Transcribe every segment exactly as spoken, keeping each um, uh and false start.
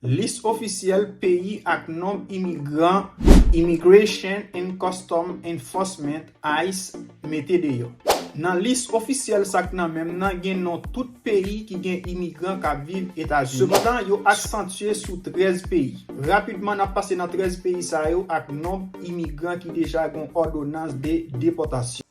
Lis ofisyèl peyi ak nonb imigran Immigration and Customs Enforcement, ice, mete deyò. Nan lis ofisyèl sa k nan men m nan, gen non tout peyi ki gen imigran k ap viv Etazini. Sepandan, yo aksantye sou trèz peyi. Rapidman, n ap pase nan trèz peyi sa yo ak nonb imigran ki deja gen yon òdonans de depòtasyon.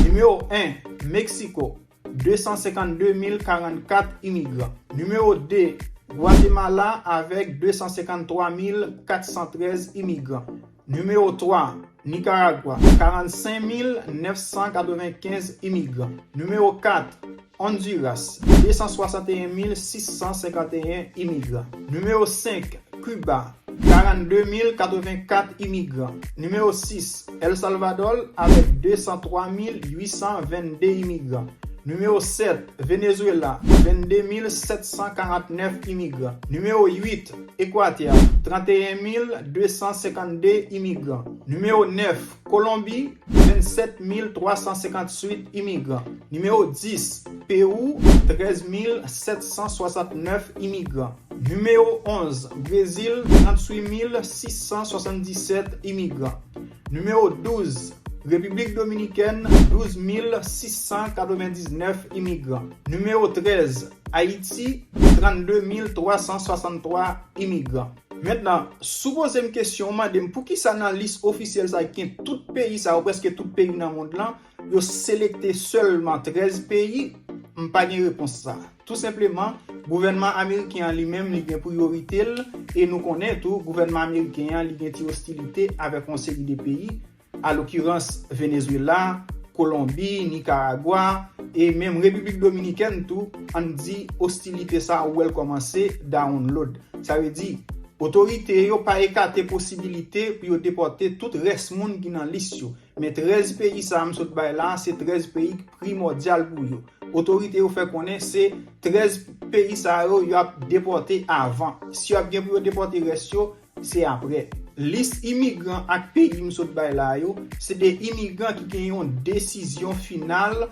Nimewo en, Meksiko, de san senkannde mil karannkat imigran. Nimewo de, Gwatemala, avèk de san senkanntwa mil katsantrèz imigran. Nimewo twa, Nikaragwa, karannsenk mil nèf san katrevenkenz imigran. Nimewo kat, Ondiras, de san swasanteyen mil sis san senkanteyen imigran. Nimewo senk, Kiba, karannde mil katrevenkat imigran. Nimewo sis, El Salvador, avèk de san twa mil uit san vennde imigran. Nimewo sèt, Venezuela, vennde mil sèt san karantnèf imigran. Nimewo uit, Ekwatè, tranteyen mil de san senkanndde imigran. Nimewo nèf, Kolonbi, vennsèt mil twa san senkantuit imigran. Nimewo dis, Pewou, trèz mil sèt san swasannnèf imigran. Nimewo onz, Brezil, tranntuit mil sis san swasanndisèt imigran. Nimewo douz, Repiblik Dominikèn, douz mil sis san katrevendiznèf imigran. Nimewo trèz, Ayiti, trannde mil twa san swasanntwa imigran. Mentnan, si w poze m kesyon, w mande m poukisa nan lis ofisyèl sa a ki gen tout peyi sa yo, prèske tout peyi nan mond lan, yo selekte sèlman trèz peyi, m pa gen repons sa. Tou senpleman, gouvènman ameriken an li menm, li gen priyorite l, e nou konnen tou, gouvènman ameriken an, li gen ti ostilite avèk yon seri de peyi, alokirans Venezuela, Kolonbi, Nikaragwa, e menm Repiblik Dominikèn tou, ann di ostilite sa a ou wè l kòmanse download. Sa vle di, otorite yo pa ekate posibilite pou yo depòte tout rès moun ki nan lis yo. Men trèz peyi sa a m sot bay la, se trèz peyi ki primòdyal pou yo. Otorite yo fè konnen se trèz peyi sa yo, y ap depòte avan. Si y ap gen pou yo depòte rès yo, se apre. Lis imigran ak peyi m sot bay la yo, se de imigran ki gen yon desizyon final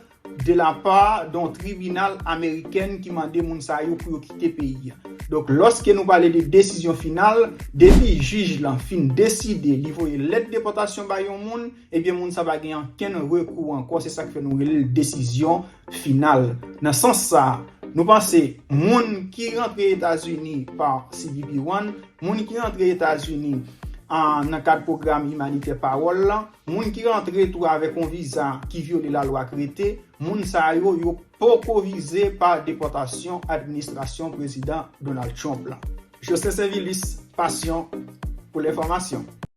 de la part d'un tribunal américain ki mande moun sa yo pou yo kite peyi a. Donk, lòske nou pale de desizyon final, depi jij lan fin deside li voye lèt depòtasyon bay yon moun, ebyen, moun sa pa gen ankenn rekou ankò. Se sa k fè nou rele l desizyon final. Nan sans sa a, nou panse moun ki rantre Etazini pa C B P one, moun ki rantre Etazini, a, nan kad pwogram imanitè Parole lan, moun ki rantre tou avèk yon viza ki vyole lalwa k rete, moun sa yo, yo poko vize pa depòtasyon administrasyon Prezidan Donald Trump lan. Jocelyn Sainvilus, Passion pou lenfòmasyon.